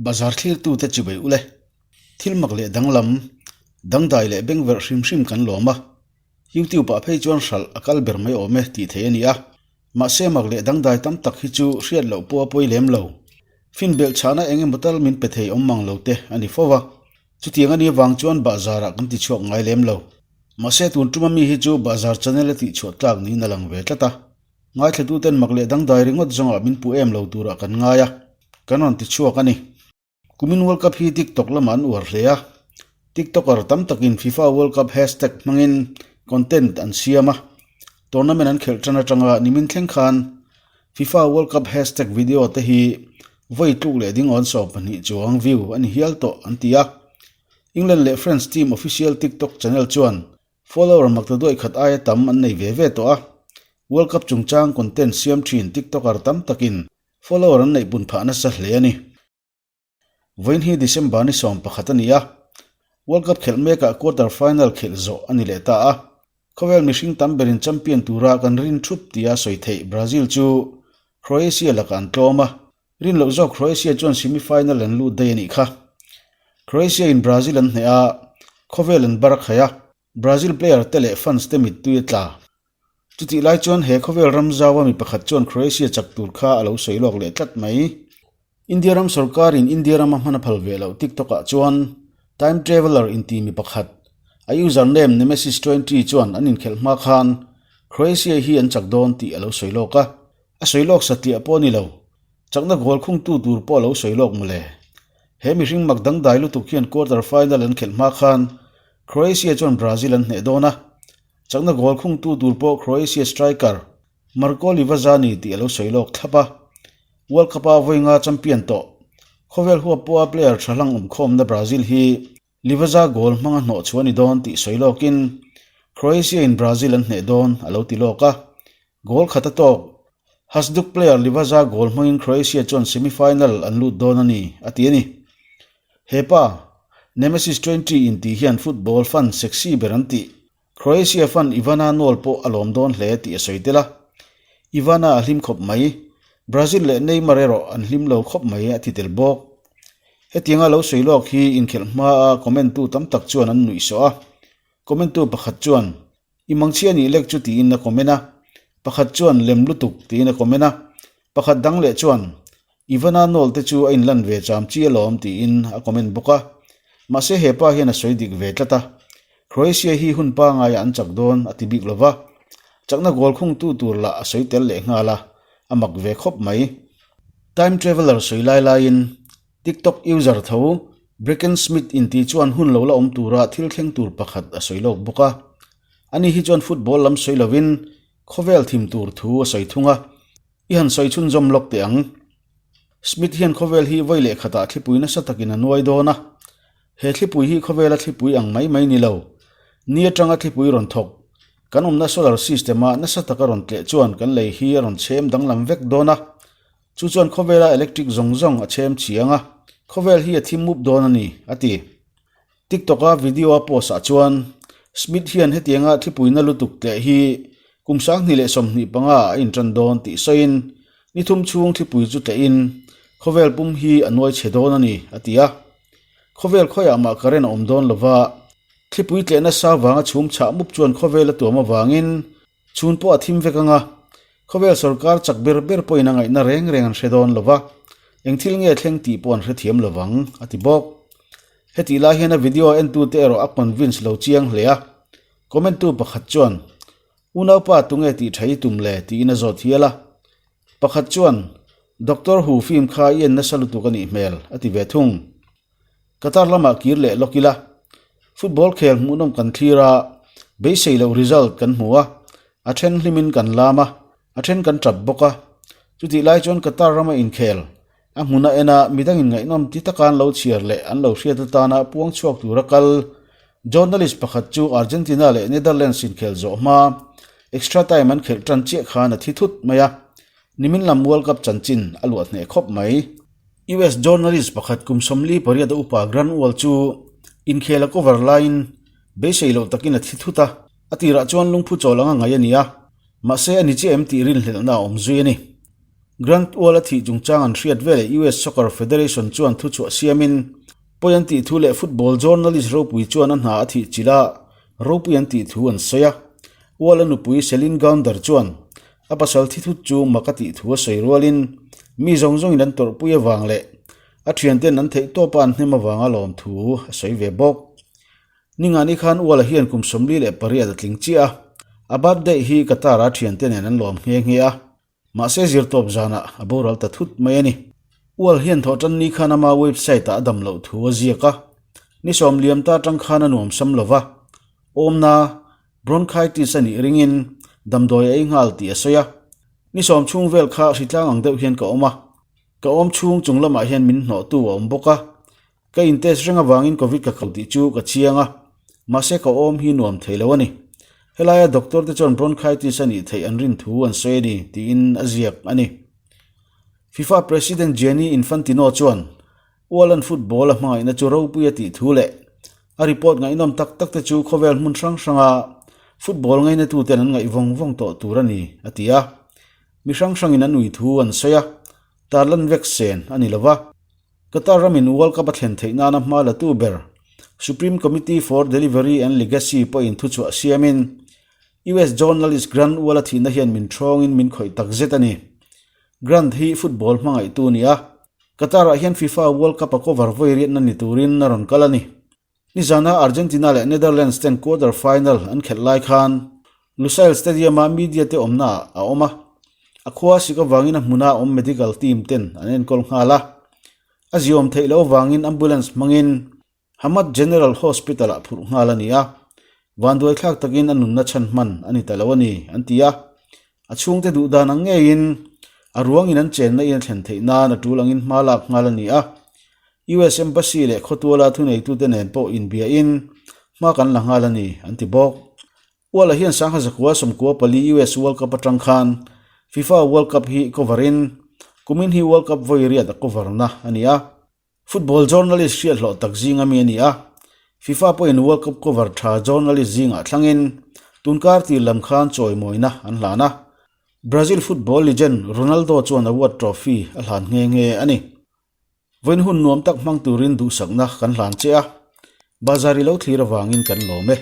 Bazar thlirtute chibai ule. Thil mak leh danglam, dangdai leh bengverh hrim hrim kan lawm a. YouTube ah phei chuan hralh a kal ber mai awm e tih theih a ni a. Mahse mak leh dangdai tam tak hi chu hriat loh pawh a pawi lem lo. Fin belh chhahna eng emaw tal min pe thei awm mang lo te a ni fo va. Chutiang a nih avang chuan bahzarah kan ti chhuak ngai lem lo. Mahse tun tuma mi hi chu bahzar channel a tihchhuah tlak niin a lang ve tlat a. Ngaithlatuten mak leh dangdai ringawt zawngah min puh em lo turah kan ngai a, kan rawn ti chhuak a ni. Kumin World Cup hi TikTok lamah an uar hle a, TikToker tam takin FIFA World Cup hashtag hmangin content an siam a, tournament an khelh tan atanga nimin thleng khan FIFA World Cup hashtag video te hi vawi tluk leh ding awn 12 chuang view a ni hial tawh an ti a. England leh France team official TikTok channel chuan follower makta duai khat aia tam an nei ve ve tawh a, World Cup chungchang content siam thin TikToker tam takin Follower an neih bun phah nasa hle a ni. Vawiin hi December ni 11 a ni a, World Cup khelh mekah quarter final khelh zawh a ni leh ta a. Khawvel mihring tam berin champion tura kan rin thup tia sawi theih Brazil chu Croatia lakah an tlawm a, rin loh zawk Croatia chuan semi final an lut daih a nih kha. Croatia in Brazil an hneh a, khawvel an bar a khaih a, Brazil player te leh fans te mittui a tla. Chutih lai chuan he khawvel ram zaua mi pakhat chuan Croatia chak tur kha a lo sawi lawk leh tlat mai. India ram sorkarin India rama hman a phal ve loh TikTok ah chuan Time Traveller inti mi pakhat, a user name Nemesis 20 chuan an inkhelh hma khan Croatia hi an chak dawn tih a lo sawi lawk a. A sawi lawk satliah pawh a ni lo. Chakna goal khungtu tur pawh a lo sawi lawk mawle. He mihring mak dangdai lutuk hian quarter final an khelh hma khan Croatia chuan Brazil an hneh dawn a. Chakna goal khungtu tur pawh Croatia striker Marko Livazani tih a lo sawi lawk thlap a. World Cup-a vawi nga champion tawh khawvel huap pawha player tha hlang awmkhawmna Brazil hi Livaza goal hmanga hnawh chhuah a ni dawn tih sawi lawkin Croatia-in Brazil an hneh dawn a lo ti lawk a. Goal khat a tawk. Hajduk player Livaza goal hmangin Croatia chuan semi-final an lut dawn a ni, a ti a ni. He pa, Nemesis 20 intih hian football fan sexy ber an tih. Croatia fan Ivana Knoll pawh a lawm dawn hle tih a sawi tel a. Ivana a hlim khawp mai. Brazil leh Neymar erawh an hlim lo khawp mai a ti tel bawk. Hetianga lo sawi lawk hi inkhelh hmaa comment tu tam tak chuan an nuih sawh a. Comment tu pakhat chuan, I mangchhia nih lek chu tiin a comment a. Pakhat chuan lem lutuk tiin a comment a. Pakhat dang leh chuan, Ivana Knoll te chu a inlan ve cham chi alawm tiin a comment bawk a. Mahse he pa hian a sawi dik ve tlat a. Croatia hi hun pangaiah an chak dawn a ti bik lo va. Chakna goal khungtu tur lah a sawi tel leh nghal a, a mak ve khawp mai. Time Traveller sawi lai laiin TikTok user tho Brecken Smith inti chuan hun lo la awm tura thil thleng tur pakhat a sawi lawk bawk a. Ani hi chuan football lam sawi lovin khawvel thim tur thu a sawi thung a. I han sawi chhunzawm lawk teh ang. Smith hian khawvel hi vawi leh khatah thlipui nasa takin a nuai dawn a. He thlipui hi khawvela thlipui ang mai mai ni lo. Ni atanga thlipui rawn thawk. Kan awmna solar system-a nasa taka rawn tleh chuan kan lei hi a rawn chhem danglam vek dawn a. Chu chuan khawvela electric zawng zawng a chhem chiang a, khawvel hi a thim mup dawn a ni, a ti. TikTok-a video a post ah chuan Smith hian hetianga thlipuina lutuk tleh hi kum 2025 ah a intan dawn tih sawiin ni thum chhung thlipui chu tlehin khawvel pum hi a nuai chhe dawn a ni, a ti a. Khawvel khawiah mah current a awm dawn lova, thlipui tleh nasa vanga chhum chhah mup chuan khawvel a tuam avangin Chhun pawh a thim vek ang a, khawvel sorkar chak ber ber pawhin a ngaihna reng reng an hre dawn lo va, eng thil nge thleng tih pawh an hrethiam lo vang, a ti bawk. Hetih lai hian a video entute erawh a convince lo chiang hle a, comment tu pakhat chuan, Unaupa tunge tih tha i tum le? tiin a zawt hial a. Pakhat chuan, Doctor Who film kha i en nasa lutuk a nih hmel, a ti ve thung. Qatar lamah kir leh lawk ila, football khel hmuhnawm kan thlir a, beisei loh result kan hmu a, a then hlimin kan lam a, a then kan tap bawk a. Chutih lai chuan Qatar rama inkhel a hmuna ena midangin ngaihnawm ti taka an lo chhiar leh an lo hriat atana puang chhuak tura kal journalist pakhat chu Argentina leh Netherlands inkhel zawh hma extra time an khelh tan chiah khan a thi thut mai a, nimin lam World Cup chanchin a luah hneh khawp mai. US journalist pakhat kum 48 a upa Grunwald chu inkhel a cover laiin beisei loh takin a thi thut a, a tirah chuan lungphu chawl anga ngaih a ni a, mahse a ni chiah em tih rinhlelhna a awm zui a ni. Grant Ual a thih chungchang an hriat veleh US Soccer Federation chuan thuchhuah siamin pawi an tih thu leh football journalist ropui chuan a hna a thih chilh a, ropui an tih thu an sawi a. Ual a nupui Celine Gounder chuan a pasal thi thut chu mak a tih thu a sawi rualin mi zawng zawngin an tawrhpui avang leh a thianten an theih tawpa an hnem avanga lawm thu a sawi ve bawk. Ningani khan Uala hian kum 48 a tling chiah a, a birthday hi Qatar-a thiante nen an lawm nghe nghe a, mahse zirtawp zanah a boral ta thut mai a ni. Ual hian thawhtan ni khan ama website-ah a dam loh thu a ziak a, ni sawm liam ta atang khan a nuam sam lo va, awmna bronchitis a nih ringin damdawi a ei nghal tih a sawi a, ni sawm chhung vel kha hritlang ang deuh hian ka awm a, ka awm chhung chung lamah hian min hnawhtu a awm bawk a, Ka in test reng avangin Covid ka kal tih chu ka chiang a, mahse ka awm hi nuam thei lo a ni. Helaia doctor te chuan bronchitis a nih theih an rin thu an sawi a ni, tiin a ziak a ni. FIFA President Gianni Infantino chuan Ualan football a hmangaihna chu ropui a tih thu leh a report ngaihnawm tak tak te chu khawvel hmun hrang hranga football ngainatuten an ngaih vawng vawng tawh tur a ni, a ti a. Mi hrang hrangin an ui thu an sawi a, tarlan vek sen a ni lova. Qatar ramin World Cup a thlen theih nana hma la tu ber Supreme Committee for Delivery and Legacy pawhin thuchhuah siamin US journalist Grant Ual a thihna hian min thawngin min khawih tak zet a ni. Grant hi football hmangaihtu a ni a, Qatar-ah hian FIFA World Cup a cover vawi riatna ni turin a rawn kal a ni. Nizana Argentina leh Netherlands ten quarter final an khelh lai khan Lusail Stadium-a media te awmna ah a awm a, a khua sik avangin a hmuna awm medical team ten an enkawl nghal a. A ziawm theih loh avangin ambulance hmangin Hamad General Hospital-ah phurh nghal a ni a, vanduai thlak takin a nunna chhan hman a ni ta lo a ni, an ti a. A chhungte duh dan ang ngeiin a ruangin an chenna in a thlen theih nan a tul angin hma lak nghal a ni a. US Embassy leh khawtuala thuneitute nen pawh inbiahin hma kan la nghal a ni, an ti bawk. Uala hian sangha zakua 14 US World Cup atang khan FIFA World Cup hi cover in kumin hi World Cup vawi riat a cover na a ni a. Football journalist hriat hlawh tak zinga mi a ni a, FIFA pawhin World Cup cover tha journalist zingah thlangin tunkar tir lam khan chawimawina an hlan a. Brazil football legend Ronaldo chuan award trophy a hlan nghe nghe a ni. Vawiin hun nuam tak hmang turin duhsakna kan hlan che a, bazar i lo thlir avangin kan lawm e.